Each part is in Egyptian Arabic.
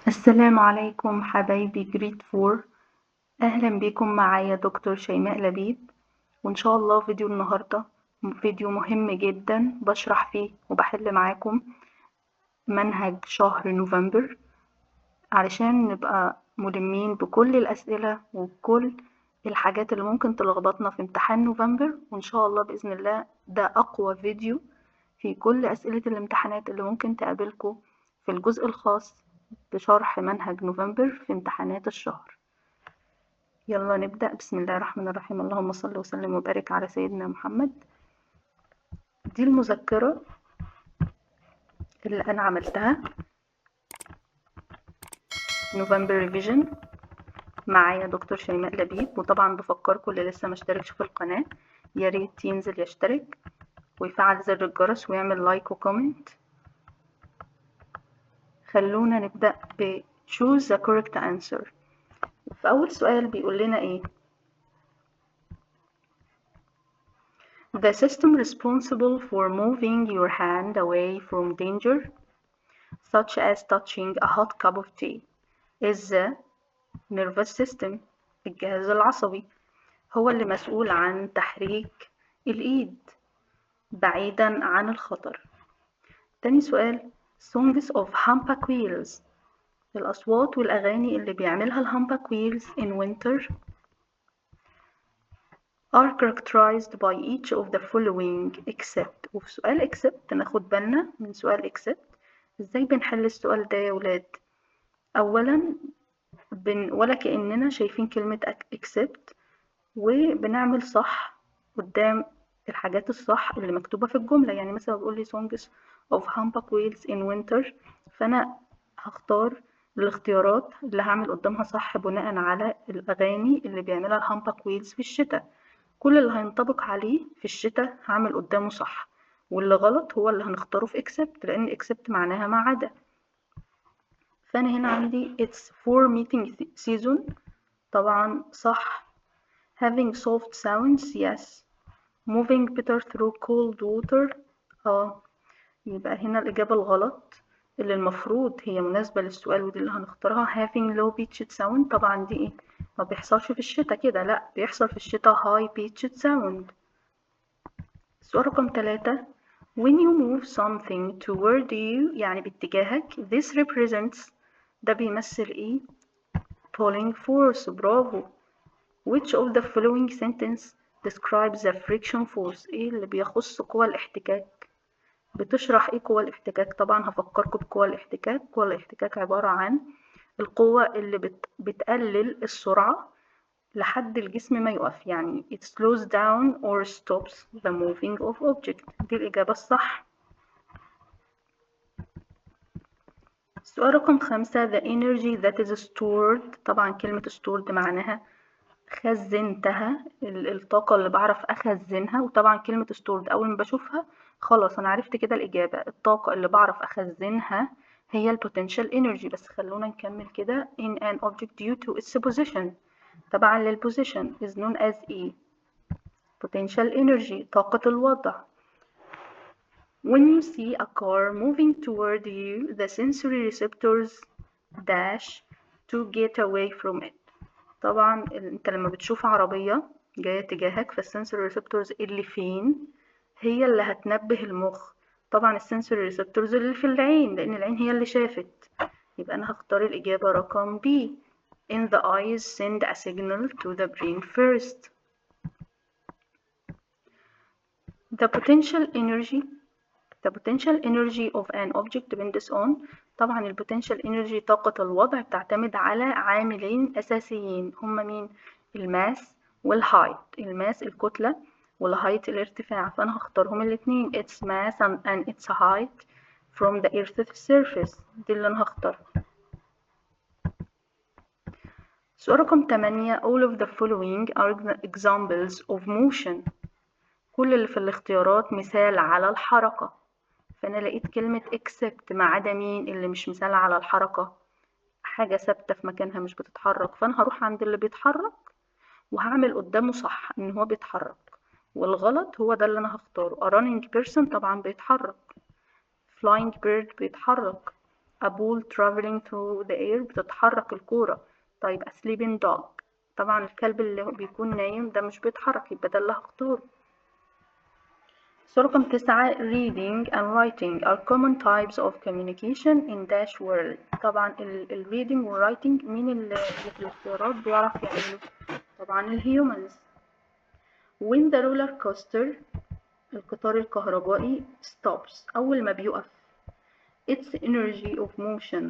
السلام عليكم حبايبي grade four، أهلا بيكم معايا دكتور شيماء لبيب. وإن شاء الله فيديو النهاردة فيديو مهم جدا بشرح فيه وبحل معاكم منهج شهر نوفمبر علشان نبقى ملمين بكل الأسئلة وبكل الحاجات اللي ممكن تلخبطنا في امتحان نوفمبر. وإن شاء الله بإذن الله ده أقوى فيديو في كل أسئلة الامتحانات اللي ممكن تقابلكم في الجزء الخاص بشرح منهج نوفمبر في امتحانات الشهر. يلا نبدأ. بسم الله الرحمن الرحيم، اللهم صل وسلم وبارك على سيدنا محمد. دي المذكرة اللي أنا عملتها November revision معايا دكتور شيماء لبيب. وطبعا بفكركم اللي لسه ما اشتركش في القناة يا ريت ينزل يشترك ويفعل زر الجرس ويعمل like و comment. خلونا نبدأ ب choose the correct answer. في أول سؤال بيقول لنا إيه؟ The system responsible for moving your hand away from danger such as touching a hot cup of tea is the nervous system. الجهاز العصبي هو اللي مسؤول عن تحريك الإيد بعيدا عن الخطر. تاني سؤال songs of humpback whales، الأصوات والأغاني اللي بيعملها ال humpback whales in winter are characterized by each of the following except. وفي سؤال except ناخد بالنا من سؤال except. ازاي بنحل السؤال ده يا ولاد؟ أولا ولا كأننا شايفين كلمة except، وبنعمل صح قدام الحاجات الصح اللي مكتوبة في الجملة. يعني مثلا بيقول لي songs of humpback whales in winter، فأنا هختار الاختيارات اللي هعمل قدامها صح بناء على الأغاني اللي بيعملها ال humpback whales في الشتاء. كل اللي هينطبق عليه في الشتاء هعمل قدامه صح، واللي غلط هو اللي هنختاره في except، لأن except معناها ما عدا. فأنا هنا عندي it's for mating season طبعا صح، having soft sounds yes، moving better through cold water يبقى هنا الإجابة الغلط اللي المفروض هي مناسبة للسؤال ودي اللي هنختارها having low pitched sound. طبعا دي ايه؟ ما بيحصلش في الشتاء كده، لا بيحصل في الشتاء high pitched sound. السؤال رقم 3 when you move something toward you يعني باتجاهك this represents، ده بيمثل ايه؟ pulling force. برافو. which of the following sentence describes the friction force؟ ايه اللي بيخص قوى الاحتكاك؟ بتشرح ايه قوى الاحتكاك؟ طبعا هفكركم بقوى الاحتكاك. قوى الاحتكاك عبارة عن القوة اللي بتقلل السرعة لحد الجسم ما يقف، يعني it slows down or stops the moving of object. دي الإجابة الصح. السؤال رقم 5 the energy that is stored. طبعا كلمة stored معناها خزنتها، الطاقة اللي بعرف أخزنها. وطبعا كلمة stored أول ما بشوفها خلاص أنا عرفت كده الإجابة، الطاقة اللي بعرف أخزنها هي ال potential energy. بس خلونا نكمل كده. in an object due to its position، طبعا لل position is known as E potential energy، طاقة الوضع. When you see a car moving toward you the sensory receptors dash to get away from it. طبعا انت لما بتشوف عربية جاية تجاهك فال sensory receptors اللي فين هي اللي هتنبه المخ. طبعا ال sensory receptors اللي في العين، لأن العين هي اللي شافت. يبقى أنا هختار الإجابة رقم B. In the eyes send a signal to the brain first. The potential energy of an object depends on. طبعا ال potential energy طاقة الوضع بتعتمد على عاملين أساسيين، هما مين؟ ال mass وال height. ال mass الكتلة وال height الارتفاع، فأنا هختارهم الاتنين its mass and its height from the earth's surface. دي اللي أنا هختارها. سؤال رقم 8 all of the following are examples of motion. كل اللي في الاختيارات مثال على الحركة، فأنا لقيت كلمة except ما عدا مين اللي مش مثال على الحركة؟ حاجة ثابتة في مكانها مش بتتحرك، فأنا هروح عند اللي بيتحرك وهعمل قدامه صح إن هو بيتحرك، والغلط هو ده اللي أنا هختاره. A running person طبعا بيتحرك، flying bird بيتحرك، A ball traveling through the air، بتتحرك الكورة. طيب a sleeping dog، طبعا الكلب اللي بيكون نايم ده مش بيتحرك، يبقى ده اللي هختاره. سؤال رقم 9، reading and writing are common types of communication in dash world. طبعا ال reading وال writing مين اللي في الاختيارات بيعرف يعمله؟ طبعا ال humans. When the roller coaster، القطار الكهربائي، stops، أول ما بيقف، its energy of motion،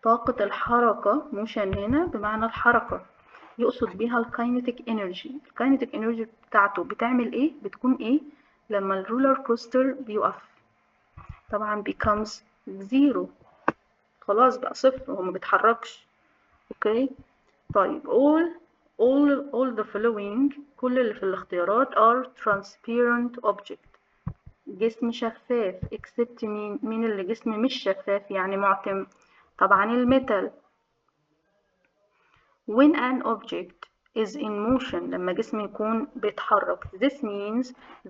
طاقة الحركة، motion هنا بمعنى الحركة، يقصد بيها ال kinetic energy. ال kinetic energy بتاعته بتعمل ايه؟ بتكون ايه لما ال roller coaster بيقف؟ طبعا becomes zero، خلاص بقى صفر، هو ما بيتحركش. okay، طيب all the following، كل اللي في الاختيارات are transparent object، جسم شفاف، except مين؟ مين اللي جسم مش شفاف يعني معتم؟ طبعا ال metal. When an object is in motion، لما جسم يكون بيتحرك، this means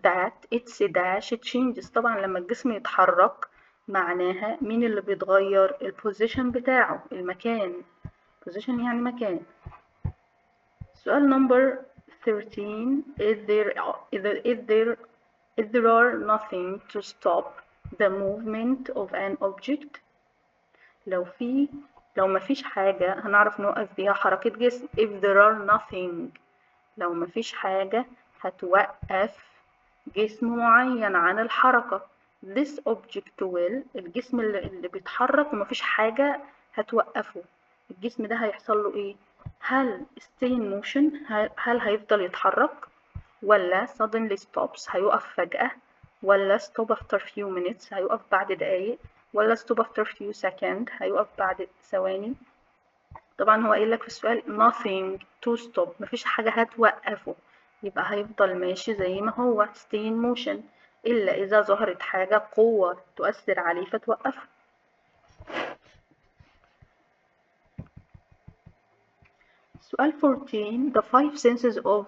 that its dash changes. طبعا لما الجسم يتحرك معناها مين اللي بيتغير؟ ال position بتاعه، المكان. position يعني مكان. سؤال number 13، is there are nothing to stop the movement of an object؟ لو ما فيش حاجة هنعرف نوقف بيها حركة جسم. if there are nothing، لو ما فيش حاجة هتوقف جسم معين عن الحركة، this object will، الجسم اللي بيتحرك وما فيش حاجة هتوقفه، الجسم ده هيحصل له ايه؟ هل stay in motion، هل هيفضل يتحرك، ولا suddenly stops هيقف فجأة، ولا stop after few minutes هيقف بعد دقايق، ولا stop after few seconds هيقف بعد ثواني؟ طبعا هو قايل لك في السؤال nothing to stop، مفيش حاجة هتوقفه، يبقى هيفضل ماشي زي ما هو stay in motion، إلا إذا ظهرت حاجة قوة تؤثر عليه فتوقفه. سؤال 14، the five senses of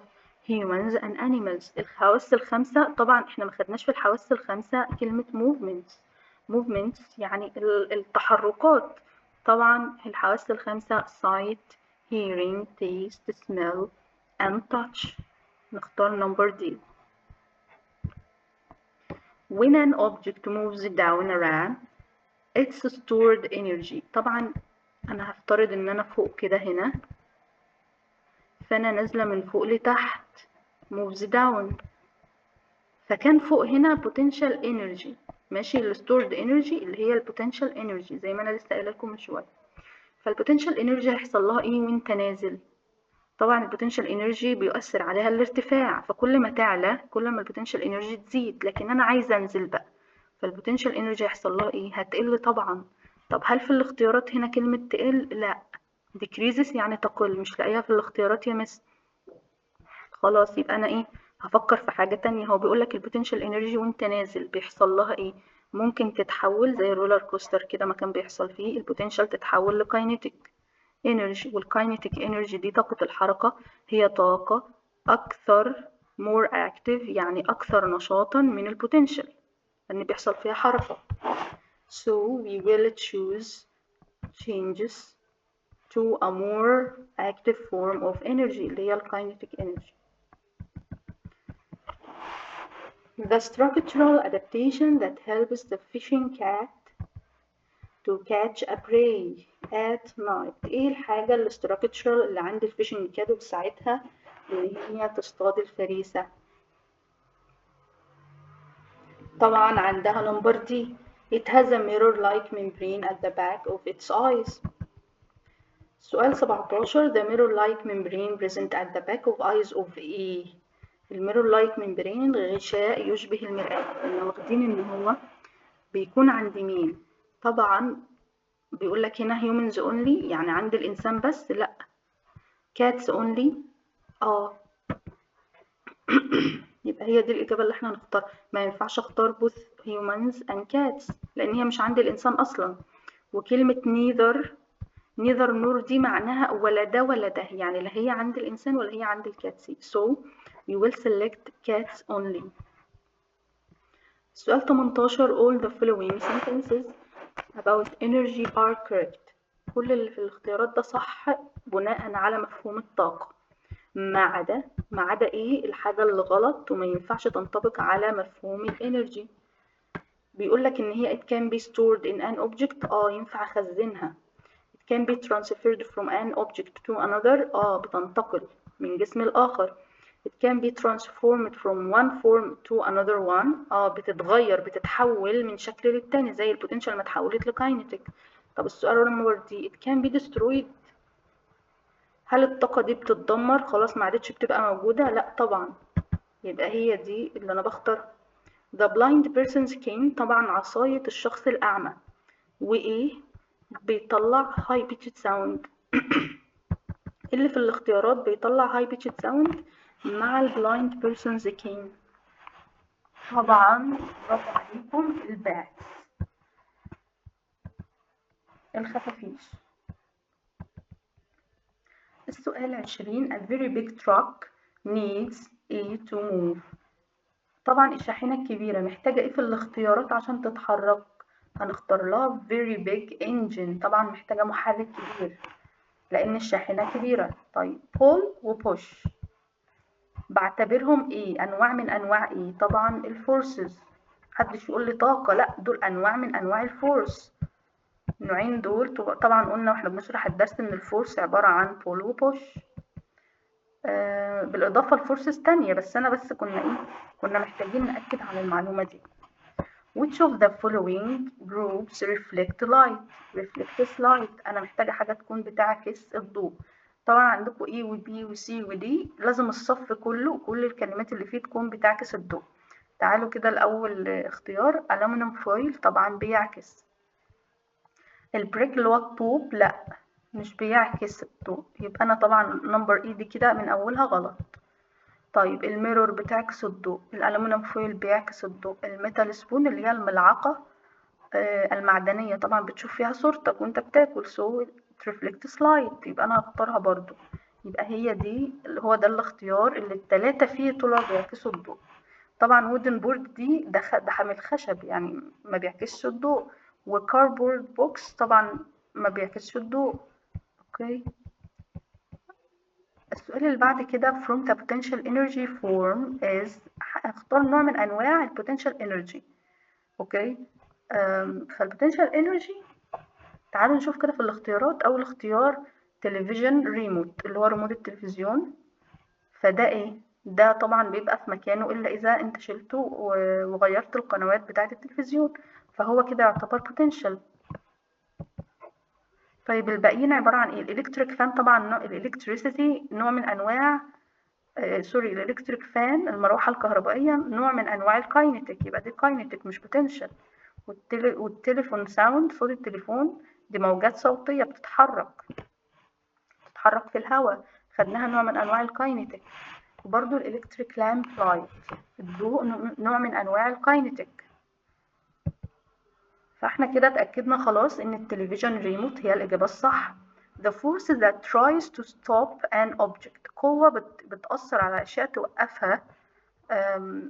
humans and animals، الحواس الخمسة. طبعا احنا ما خدناش في الحواس الخمسة كلمة movements، movements يعني التحركات. طبعا الحواس الخمسة sight، hearing، taste، smell and touch. نختار number D. When an object moves down a ramp its stored energy. طبعا أنا هفترض إن أنا فوق كده هنا، فأنا نازلة من فوق لتحت moves down، فكان فوق هنا potential energy، ماشي، ال stored energy اللي هي ال potential energy زي ما أنا لسه قايلة لكم من شوية. فال potential energy هيحصل لها إيه وأنت نازل؟ طبعا ال potential energy بيؤثر عليها الارتفاع، فكل ما تعلى كل ما ال potential energy تزيد، لكن أنا عايزة أنزل بقى، فال potential energy هيحصل لها إيه؟ هتقل طبعا. طب هل في الاختيارات هنا كلمة تقل؟ لا، decreases يعني تقل، مش لاقيها في الاختيارات يا مس. خلاص يبقى أنا إيه؟ هفكر في حاجة تانية. هو بيقولك ال potential energy وانت نازل بيحصل لها إيه؟ ممكن تتحول زي ال roller coaster كده ما كان بيحصل فيه، ال potential تتحول ل kinetic energy، وال kinetic energy دي طاقة الحركة، هي طاقة أكثر more active يعني أكثر نشاطا من ال potential لأن بيحصل فيها حركة. So we will choose changes to a more active form of energy اللي هي ال kinetic energy. The structural adaptation that helps the fishing cat to catch a prey at night. ايه الحاجة ال structural اللي عند ال fishing cat وبتساعدها ان هي تصطاد الفريسة؟ طبعا عندها number D. It has a mirror-like membrane at the back of its eyes. سؤال 17، the mirror-like membrane present at the back of eyes of A. ال mirror like membrane غشاء يشبه المرآة، كنا واخدين ان هو بيكون عند مين؟ طبعا بيقول لك هنا humans only يعني عند الإنسان بس، لا cats only. يبقى هي دي الإجابة اللي احنا هنختار. ما ينفعش اختار both humans and cats لأن هي مش عند الإنسان أصلا. وكلمة neither nor دي معناها ولا ده ولا ده، يعني لا هي عند الإنسان ولا هي عند ال cats. So we will select cats only. سؤال 18، all the following sentences about energy are correct. كل اللي في الاختيارات ده صح بناء على مفهوم الطاقة، ما عدا ايه الحاجة اللي غلط وما ينفعش تنطبق على مفهوم ال energy؟ بيقول لك ان هي it can be stored in an object، ينفع اخزنها. it can be transferred from an object to another، بتنتقل من جسم الآخر. it can be transformed from one form to another one، بتتغير، بتتحول من شكل للتاني زي ال potential ما اتحولت ل kinetic. طب السؤال number D، it can be destroyed، هل الطاقة دي بتتدمر خلاص ما عادتش بتبقى موجودة؟ لا طبعا، يبقى هي دي اللي انا بختارها. the blind person's cane، طبعا عصاية الشخص الأعمى، وإيه بيطلع high pitched sound؟ اللي في الاختيارات بيطلع high pitched sound مع ال blind person's cane؟ طبعا برافو عليكم، ال bats، الخفافيش. السؤال 20، a very big truck needs إيه to move؟ طبعا الشاحنة الكبيرة محتاجة ايه في الاختيارات عشان تتحرك؟ هنختار لها very big engine، طبعا محتاجة محرك كبير لأن الشاحنة كبيرة. طيب pull و push بعتبرهم ايه؟ أنواع من أنواع ايه؟ طبعا ال forces. محدش يقول لي طاقة، لا، دول أنواع من أنواع ال force، النوعين دول. طبعا قلنا واحنا بنشرح الدرس ان ال force عبارة عن pull و push، بالإضافة ل forces تانية، بس أنا بس كنا إيه كنا محتاجين نأكد على المعلومة دي. Which of the following groups reflect light؟ reflects light، أنا محتاجة حاجة تكون بتعكس الضوء. طبعا عندكم A و B و C و D، لازم الصف كله، كل الكلمات اللي فيه تكون بتعكس الضوء. تعالوا كده الأول اختيار aluminum foil، طبعا بيعكس. ال brick اللي هو الطوب، لا، مش بيعكس الضوء، يبقى أنا طبعا number A دي كده من أولها غلط. طيب ال mirror بتعكس الضوء، ال aluminum foil بيعكس الضوء، ال metal spoon اللي هي الملعقة المعدنية طبعا بتشوف فيها صورتك وانت بتاكل، so it reflects light، يبقى انا هختارها برضو. يبقى هي دي، اللي هو ده الاختيار اللي التلاتة فيه طلعوا بيعكسوا الضوء. طبعا wooden board دي ده حامل خشب، يعني ما بيعكسش الضوء، و cardboard box طبعا ما بيعكسش الضوء، okay. السؤال اللي بعد كده، from the potential energy form is، هختار نوع من انواع ال potential energy، okay. فال potential energy تعالوا نشوف كده في الاختيارات. اول اختيار television remote اللي هو ريموت التلفزيون، فده ايه؟ ده طبعا بيبقى في مكانه الا اذا انت شلته وغيرت القنوات بتاعه التلفزيون، فهو كده يعتبر potential. طيب الباقيين عبارة عن ايه؟ ال electric fan، طبعا نوع ال electricity نوع من انواع sorry، ال electric fan المروحة الكهربائية نوع من انواع ال kinetic، يبقى دي kinetic مش potential. وال telephone sound، صوت التليفون، دي موجات صوتية بتتحرك في الهواء، خدناها نوع من انواع ال kinetic. وبرضو ال electric lamp light، الضوء، نوع من انواع ال kinetic. فاحنا كده اتأكدنا خلاص ان ال television remote هي الإجابة الصح. The force that tries to stop an object، قوة بتأثر على أشياء توقفها،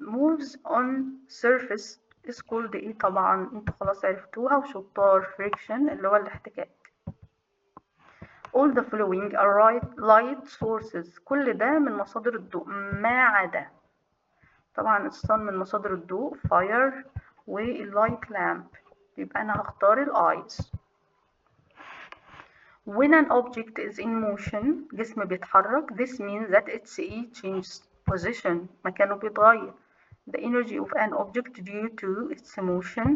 moves on surface is called ايه؟ طبعا انتوا خلاص عرفتوها وشطار، friction اللي هو الاحتكاك. All the following are light sources، كل ده من مصادر الضوء ما عدا، طبعا ال sun من مصادر الضوء، fire وال light lamp، يبقى أنا هختار ال eyes. When an object is in motion، جسم بيتحرك، this means that its إيه changes position؟ مكانه بيتغير. The energy of an object due to its motion،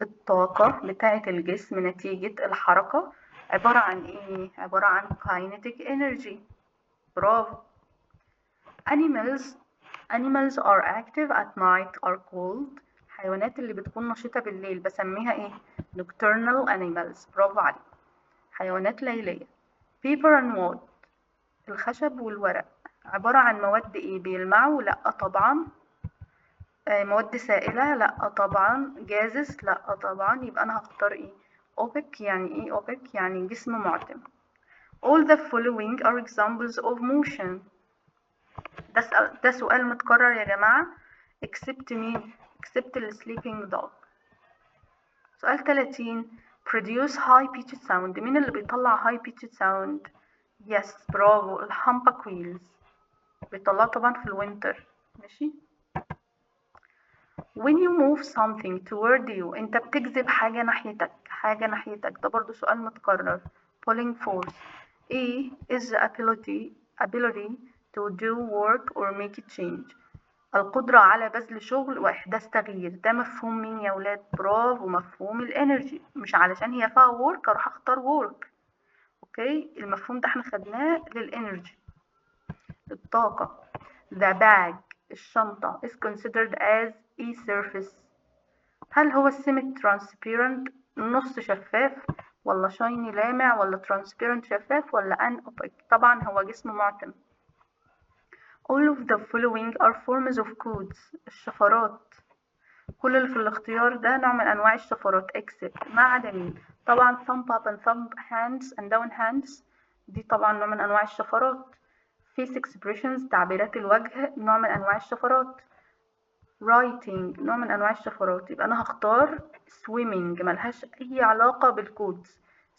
الطاقة بتاعة الجسم نتيجة الحركة عبارة عن ايه؟ عبارة عن kinetic energy، برافو. Animals are active at night are called، الحيوانات اللي بتكون نشيطة بالليل بسميها ايه؟ nocturnal animals، برافو عليك، حيوانات ليلية. paper and wood، الخشب والورق عبارة عن مواد ايه؟ بيلمعوا؟ لا طبعا. مواد سائلة؟ لا طبعا. gases؟ لا طبعا. يبقى انا هختار ايه؟ opaque. يعني ايه opaque؟ يعني جسم معتم. all the following are examples of motion، ده سؤال متكرر يا جماعة، except مين؟ except the sleeping dog. سؤال 30، Produce high pitched sound. مين اللي بيطلع high pitched sound؟ Yes، برافو، ال humpback whales بيطلعوا طبعا في ال winter. ماشي. When you move something toward you، انت بتجذب حاجة ناحيتك، حاجة ناحيتك، ده برضو سؤال متكرر. Pulling force. A is the ability to do work or make a change. القدرة على بذل شغل وإحداث تغيير. ده مفهوم مين يا ولاد؟ برافو، مفهوم ال energy. مش علشان هي فيها work أروح أختار work. Okay، المفهوم ده احنا خدناه لل energy، الطاقة. The bag، الشنطة، is considered as a surface. هل هو semi transparent نص شفاف، ولا shiny لامع، ولا transparent شفاف، ولا an opaque؟ طبعا هو جسم معتم. All of the following are forms of codes. الشفرات، كل اللي في الاختيار ده نوع من أنواع الشفرات except، ما عدا مين؟ طبعا thumb up and thumb hands and down hands، دي طبعا نوع من أنواع الشفرات. Face expressions، تعبيرات الوجه، نوع من أنواع الشفرات. Writing نوع من أنواع الشفرات. يبقى أنا هختار swimming، ملهاش أي علاقة بال codes.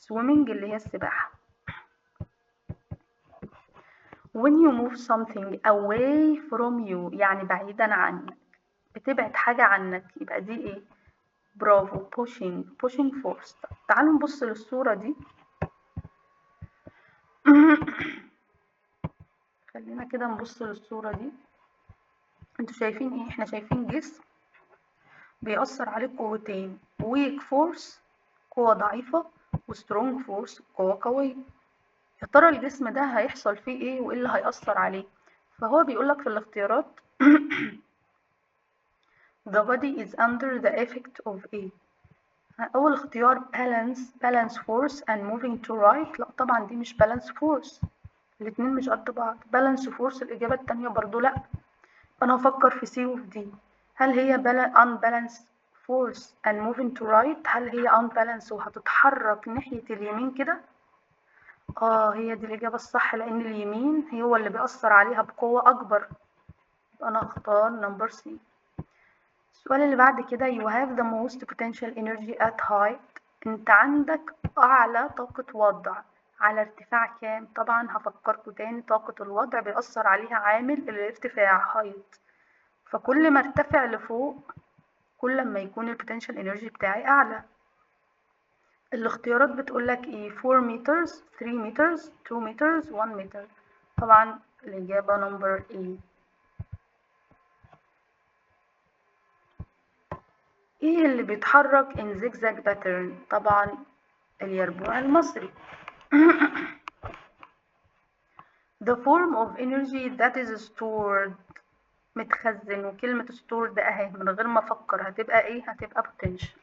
Swimming اللي هي السباحة. When you move something away from you، يعني بعيدا عنك، بتبعد حاجة عنك، يبقى دي ايه؟ برافو، pushing، pushing force. تعالوا نبص للصورة دي. خلينا كده نبص للصورة دي. انتوا شايفين ايه؟ احنا شايفين جسم بيأثر عليه قوتين، weak force قوة ضعيفة، و strong force قوة قوية. يا ترى الجسم ده هيحصل فيه ايه وايه اللي هيأثر عليه؟ فهو بيقولك في الاختيارات the body is under the effect of A. أول اختيار balance force and moving to right. لا طبعا دي مش balance force، الاتنين مش قد بعض. Balance force الإجابة التانية برضو لا. أنا هفكر في C وفي D. هل هي unbalance force and moving to right؟ هل هي unbalance وهتتحرك ناحية اليمين كده؟ هي دي الإجابة الصح، لأن اليمين هو اللي بيأثر عليها بقوة أكبر. يبقى أنا هختار number C. السؤال اللي بعد كده you have the most potential energy at height. انت عندك أعلى طاقة وضع على ارتفاع كام؟ طبعا هفكركوا تاني، طاقة الوضع بيأثر عليها عامل الارتفاع height، فكل ما ارتفع لفوق كل ما يكون ال potential energy بتاعي أعلى. الاختيارات بتقولك ايه؟ 4 meters، 3 meters، 2 meters، 1 meter. طبعا الإجابة number A. ايه اللي بيتحرك in zigzag pattern؟ طبعا اليربوع المصري. The form of energy that is stored، متخزن، وكلمة stored اهي من غير ما افكر هتبقى ايه؟ هتبقى potential،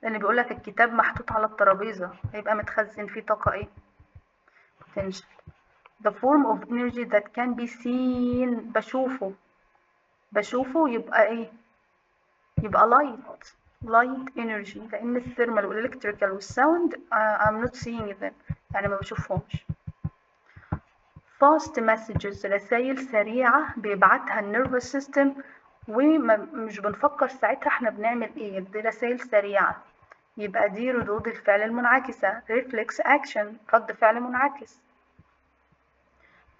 لان بيقولك الكتاب محطوط على الترابيزة هيبقى متخزن فيه طاقة ايه؟ Potential. The form of energy that can be seen، بشوفه، بشوفه يبقى ايه؟ يبقى light، light energy، لان ال thermal وال electrical وال sound I'm not seeing them، يعني ما بشوفهمش. Fast messages، رسائل سريعة بيبعتها ال nervous system ومش بنفكر ساعتها احنا بنعمل ايه، دي رسائل سريعة، يبقى دي ردود الفعل المنعكسة، reflex action، رد فعل منعكس.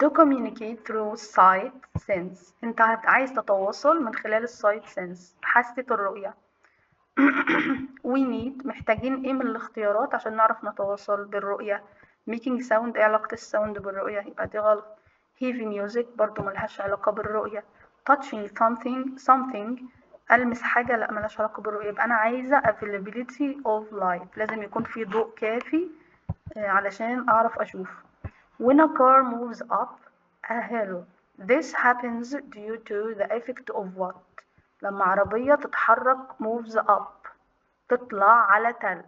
To communicate through sight sense، انت عايز تتواصل من خلال ال sight sense، حاسة الرؤية. We need، محتاجين ايه من الاختيارات عشان نعرف نتواصل بالرؤية؟ Making sound، ايه علاقة ال sound بالرؤية؟ يبقى دي غلط. Heavy music برضو ملهاش علاقة بالرؤية. Touching something، ألمس حاجة، لا ملهاش علاقة بالرؤية. يبقى أنا عايزة availability of light، لازم يكون في ضوء كافي علشان أعرف أشوف. When a car moves up a hill, this happens due to the effect of what؟ لما عربية تتحرك moves up، تطلع على تل،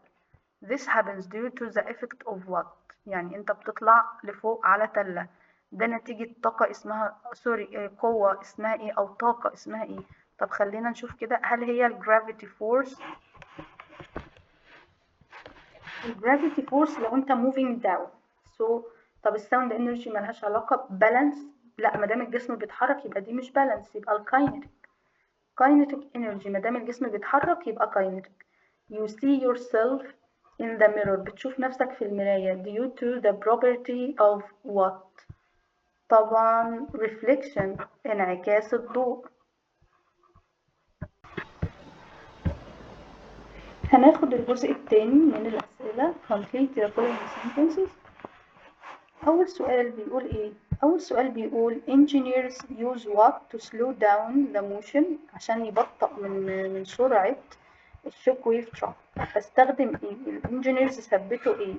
this happens due to the effect of what؟ يعني انت بتطلع لفوق على تلة، ده نتيجة طاقة اسمها، sorry، قوة اسمها ايه او طاقة اسمها ايه؟ طب خلينا نشوف كده، هل هي ال gravity force؟ ال gravity force لو انت moving down، so طب ال sound energy ملهاش علاقة balance، لا ما دام الجسم بيتحرك يبقى دي مش balance، يبقى ال kinetic، kinetic energy ما دام الجسم بيتحرك يبقى kinetic. You see yourself in the mirror، بتشوف نفسك في المراية due to the property of what؟ طبعا reflection، انعكاس الضوء. هناخد الجزء الثاني من الأسئلة complete the following sentences. أول سؤال بيقول إيه؟ أول سؤال بيقول engineers use what to slow down the motion، عشان يبطئ من سرعة ال shock wave truck. بستخدم إيه؟ ال engineers ثبتوا إيه؟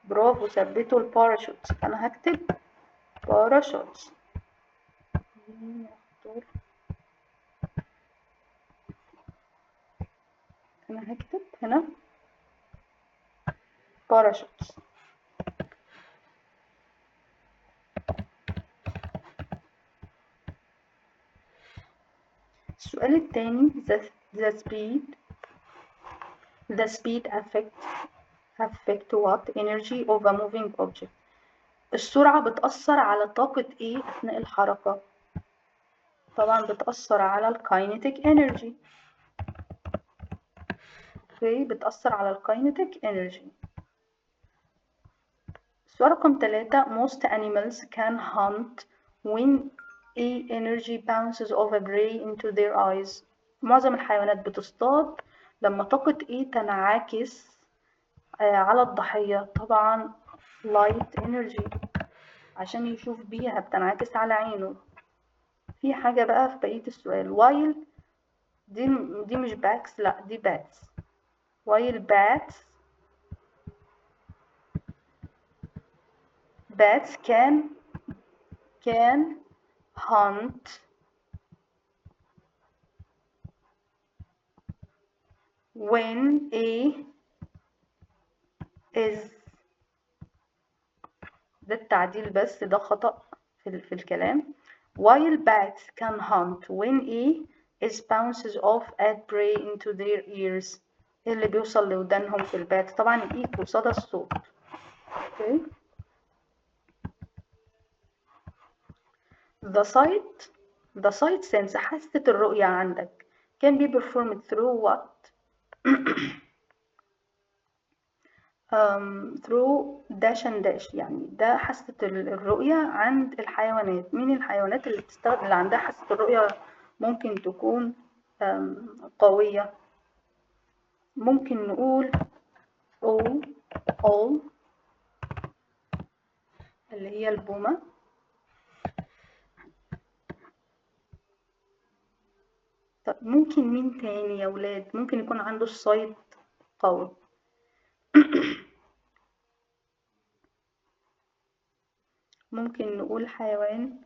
برافو، ثبتوا ال parachutes. أنا هكتب parachutes. أنا هكتب هنا parachutes. السؤال الثاني the speed affect what energy of a moving object. السرعة بتأثر على طاقة إيه أثناء الحركة؟ طبعا بتأثر على ال kinetic energy. okay، بتأثر على ال kinetic energy. السؤال رقم 3 most animals can hunt when a energy bounces off a prey into their eyes. معظم الحيوانات بتصطاد لما طاقة إيه تنعكس على الضحية؟ طبعا light energy، عشان يشوف بيها، بتنعكس على عينه. في حاجة بقى في بقية السؤال while دي مش backs، لا دي bats. while bats can hunt when a is، ده التعديل بس، ده خطأ في الكلام. while bats can hunt when a is bounces off at prey into their ears. ايه اللي بيوصل لودانهم في ال bat؟ طبعا الايكو، صدى الصوت. okay. The sight sense، حاسة الرؤية عندك can be performed through what؟ Through dash and dash، يعني ده حاسة الرؤية عند الحيوانات. مين الحيوانات اللي بتستخدم، اللي عندها حاسة الرؤية ممكن تكون قوية؟ ممكن نقول all اللي هي البومة. طب ممكن مين تاني يا ولاد ممكن يكون عنده الصيد قوي؟ ممكن نقول حيوان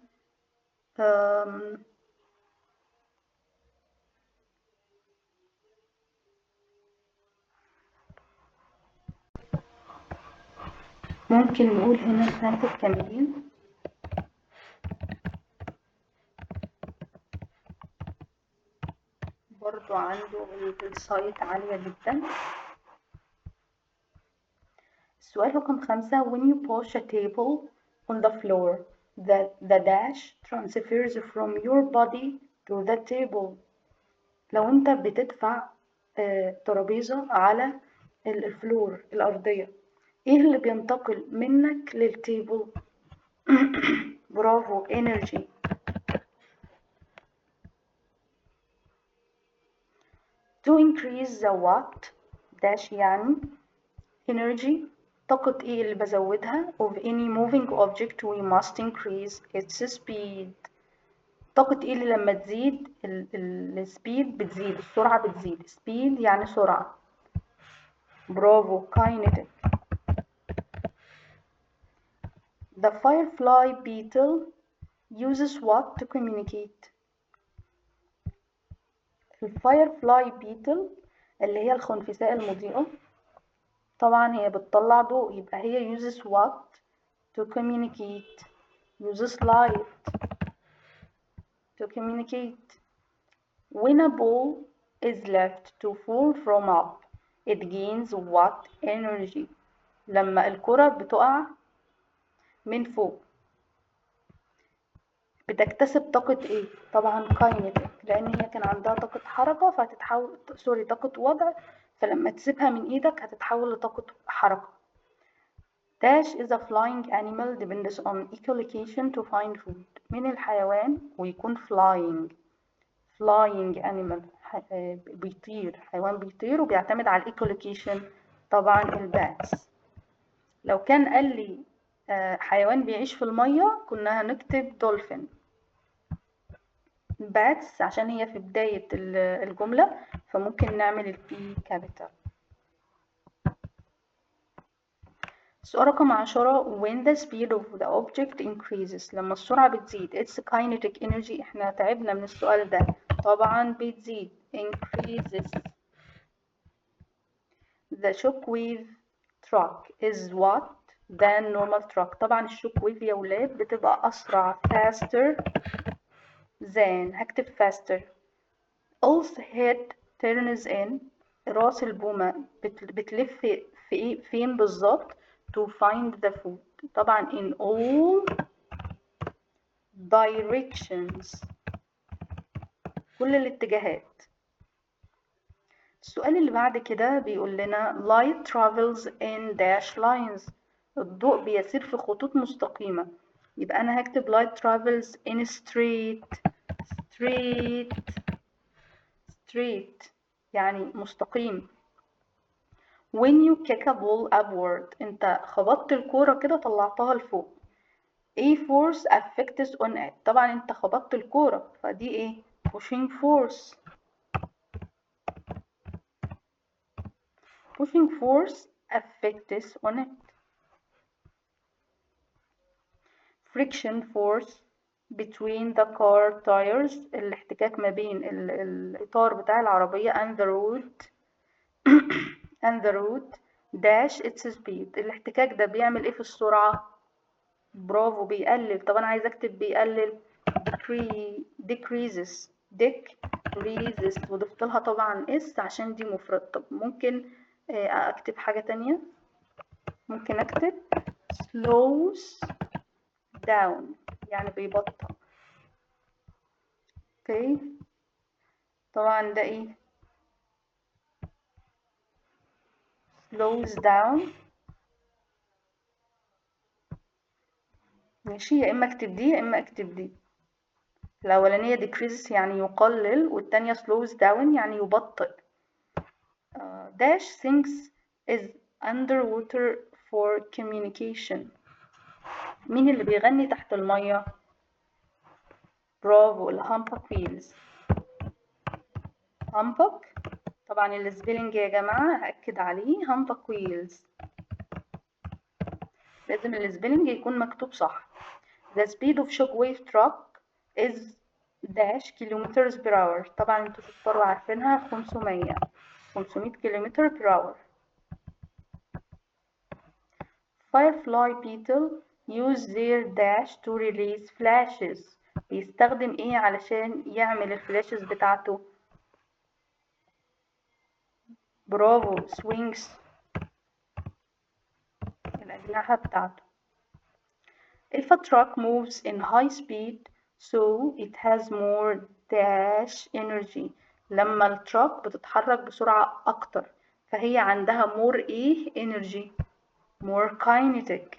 ممكن نقول هنا ال painted chameleon. برضو عنده ال sight عالية جدا. السؤال رقم 5 when you push a table on the floor the dash transfers from your body to the table. لو انت بتدفع ترابيزة على ال floor الأرضية، ايه اللي بينتقل منك لل table؟ برافو، energy. To increase the what dash يعني energy، طاقة ايه اللي بزودها of any moving object we must increase its speed. طاقة ايه اللي لما تزيد ال speed بتزيد، السرعة بتزيد. speed يعني سرعة. برافو، kinetic. The firefly beetle uses what to communicate؟ ال firefly beetle اللي هي الخنفساء المضيئة، طبعا هي بتطلع ضوء، يبقى هي uses what to communicate؟ uses light to communicate. When a ball is left to fall from up it gains what energy؟ لما الكرة بتقع من فوق بتكتسب طاقة ايه؟ طبعا kinetic، لان هي كان عندها طاقة حركة فهتتحول، sorry، طاقة وضع، فلما تسيبها من ايدك هتتحول لطاقة حركة. Dash is a flying animal depends on echolocation to find food. من الحيوان ويكون flying، flying animal بيطير، حيوان بيطير وبيعتمد على ال echolocation، طبعا ال bats. لو كان قال لي حيوان بيعيش في المية كنا هنكتب dolphin. bats عشان هي في بداية الجملة فممكن نعمل ال P capital. السؤال رقم 10، when the speed of the object increases، لما السرعة بتزيد its kinetic energy، احنا تعبنا من السؤال ده، طبعا بتزيد increases. The shockwave truck is what than normal truck. طبعا ال shock wave يا ولاد بتبقى أسرع faster than، هكتب faster. Owl's head turns in، راس البومة بتلف في إيه، فين بالظبط؟ to find the food، طبعا in all directions، كل الاتجاهات. السؤال اللي بعد كده بيقول لنا light travels in dash lines، الضوء بيسير في خطوط مستقيمة، يبقى أنا هكتب light travels in straight، straight، straight يعني مستقيم. When you kick a ball upward، انت خبطت الكورة كده طلعتها لفوق، A force affects on it، طبعا انت خبطت الكورة فدي ايه؟ pushing force. pushing force affects on it. Friction force between the car tires، الاحتكاك ما بين الإطار بتاع العربية and the road and the road dash its speed، الاحتكاك ده بيعمل ايه في السرعة؟ برافو بيقلل. طب انا عايزه اكتب بيقلل decreases، decreases، وضفت لها طبعا s عشان دي مفرد. طب ممكن اكتب حاجة تانية، ممكن اكتب slows down يعني بيبطأ. okay طبعا ده ايه؟ slows down، ماشي، يا اما اكتب دي يا اما اكتب دي. الاولانيه decreases يعني يقلل، والتانية slows down يعني يبطئ. Dash thinks is underwater for communication، مين اللي بيغني تحت المية؟ برافو ال humpback whales، humpback. طبعا ال spelling يا جماعة هأكد عليه humpback whales، لازم ال spelling يكون مكتوب صح. The speed of shockwave truck is dash kilometers per hour، طبعا انتوا شطار وعارفينها 500 كيلومتر per hour. Firefly beetle use their dash to release flashes، بيستخدم ايه علشان يعمل ال flashes بتاعته؟ برافو swings، الأجنحة بتاعته. If a truck moves in high speed so it has more dash energy، لما ال truck بتتحرك بسرعة أكتر فهي عندها more ايه energy، more kinetic.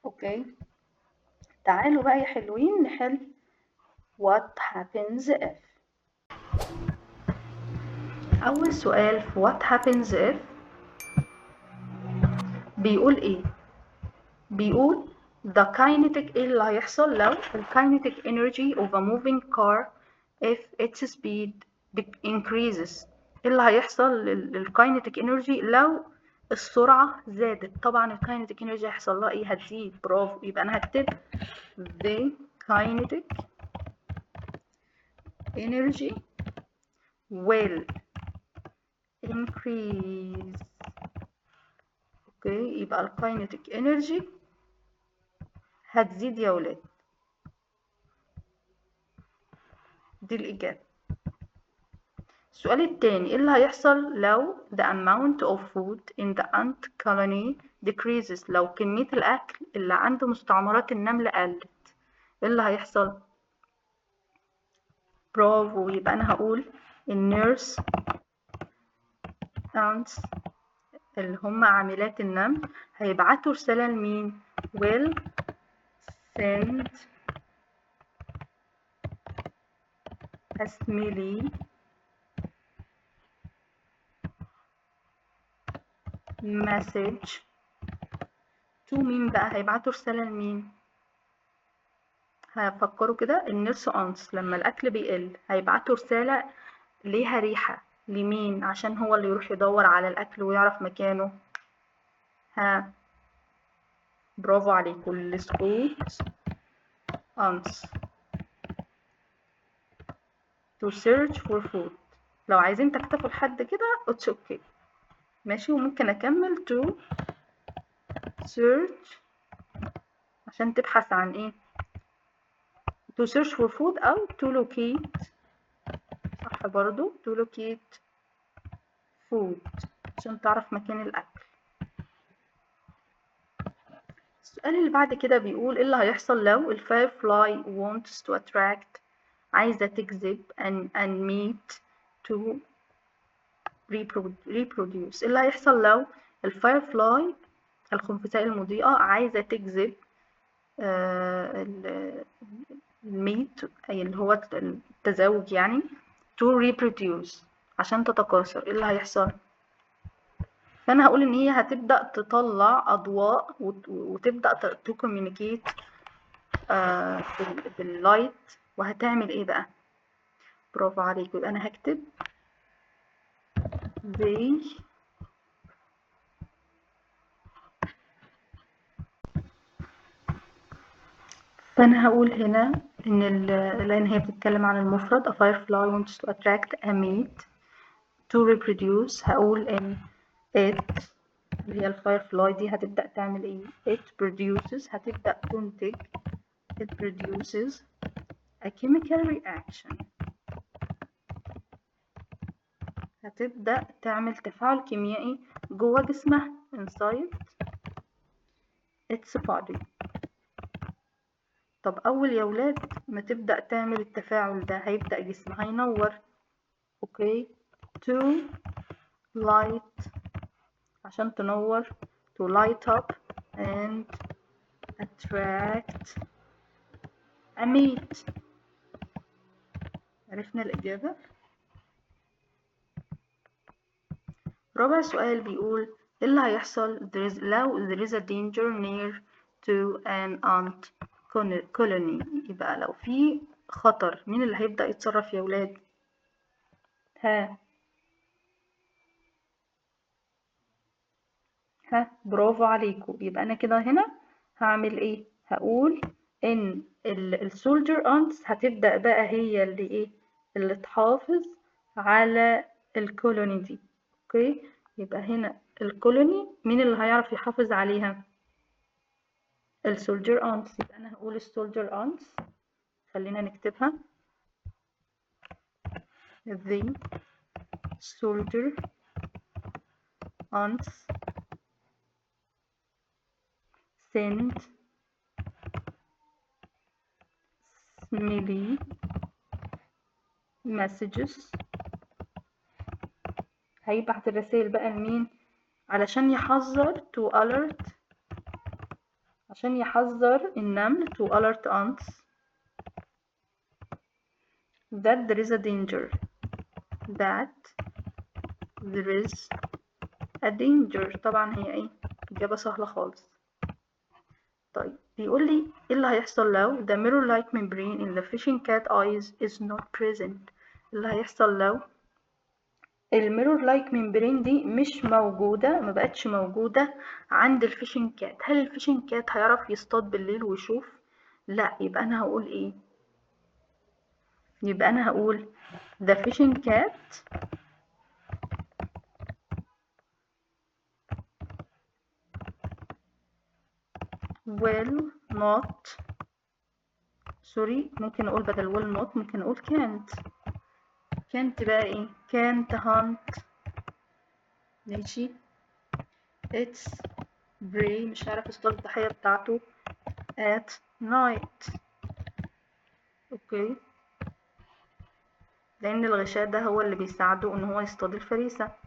okay تعالوا بقى يا حلوين نحل what happens if. أول سؤال في what happens if بيقول إيه؟ بيقول the kinetic، إيه اللي هيحصل لو ال kinetic energy of a moving car if its speed increases؟ إيه اللي هيحصل لل kinetic energy لو السرعة زادت؟ طبعا ال kinetic energy هيحصل لها إيه؟ هتزيد. برافو، يبقى أنا هكتب the kinetic energy will increase. okay يبقى ال kinetic energy هتزيد يا ولاد، دي الإجابة. السؤال التاني، ايه اللي هيحصل لو the amount of food in the ant colony decreases؟ لو كمية الأكل اللي عند مستعمرات النمل قلت، ايه اللي هيحصل؟ برافو، يبقى أنا هقول ال nurse ants اللي هم عاملات النمل هيبعتوا رسالة لمين؟ will send a smelly message to مين بقى؟ هيبعتوا رسالة لمين؟ هفكروا كده. ال nurse ants لما الأكل بيقل هيبعتوا رسالة ليها ريحة لمين عشان هو اللي يروح يدور على الأكل ويعرف مكانه؟ ها، برافو عليكم، ال scout ants to search for food. لو عايزين تكتفوا لحد كده it's okay، ماشي. وممكن أكمل to search عشان تبحث عن ايه؟ to search for food أو to locate، صح برضو، to locate food عشان تعرف مكان الأكل. السؤال اللي بعد كده بيقول ايه اللي هيحصل لو ال firefly wants to attract، عايزة تجذب and mate to reproduce. ايه اللي هيحصل لو ال firefly الخنفساء المضيئة عايزة تجذب ال mate أي اللي هو التزاوج يعني to reproduce عشان تتكاثر؟ ايه اللي هيحصل؟ فأنا هقول إن هي هتبدأ تطلع أضواء وتبدأ to communicate بال light، وهتعمل إيه بقى؟ برافو عليك، يبقى أنا هكتب they فأنا هقول هنا إن لأن هي بتتكلم عن المفرد a firefly wants to attract a mate to reproduce، هقول إن it اللي هي ال firefly دي هتبدأ تعمل إيه؟ it produces، هتبدأ تنتج، it produces a chemical reaction، هتبدأ تعمل تفاعل كيميائي جوه جسمها inside its body. طب أول يا ولاد ما تبدأ تعمل التفاعل ده هيبدأ جسمها ينور، okay، to light عشان تنور، to light up and attract a mate. عرفنا الإجابة. رابع سؤال بيقول إيه اللي هيحصل لو there is a danger near to an ant colony. يبقى لو في خطر مين اللي هيبدأ يتصرف يا ولاد؟ ها ها، برافو عليكم. يبقى أنا كده هنا هعمل إيه؟ هقول إن ال soldier ants هتبدأ بقى هي اللي إيه؟ اللي تحافظ على ال colony دي. okay، يبقى هنا ال colony مين اللي هيعرف يحافظ عليها؟ ال soldier ants. يبقى أنا هقول ال soldier ants، خلينا نكتبها the soldier ants send smelly messages. هيبعت الرسائل بقى لمين؟ علشان يحذر to alert، عشان يحذر النمل to alert ants that there is a danger, that there is a danger. طبعا هي ايه؟ إجابة سهلة خالص. طيب بيقول لي ايه اللي هيحصل لو the mirror like membrane in the fishing cat eyes is not present. اللي هيحصل لو ال mirror like membrane دي مش موجودة، ما بقتش موجودة عند ال fishing cat، هل ال fishing cat هيعرف يصطاد بالليل ويشوف؟ لا. يبقى أنا هقول ايه؟ يبقى أنا هقول the fishing cat will not, sorry ممكن أقول بدل will not ممكن أقول can't. can't بقى ايه؟ can't hunt، ماشي، its prey مش عارف يصطاد الضحية بتاعته at night. okay، لأن الغشاء ده هو اللي بيساعده إن هو يصطاد الفريسة.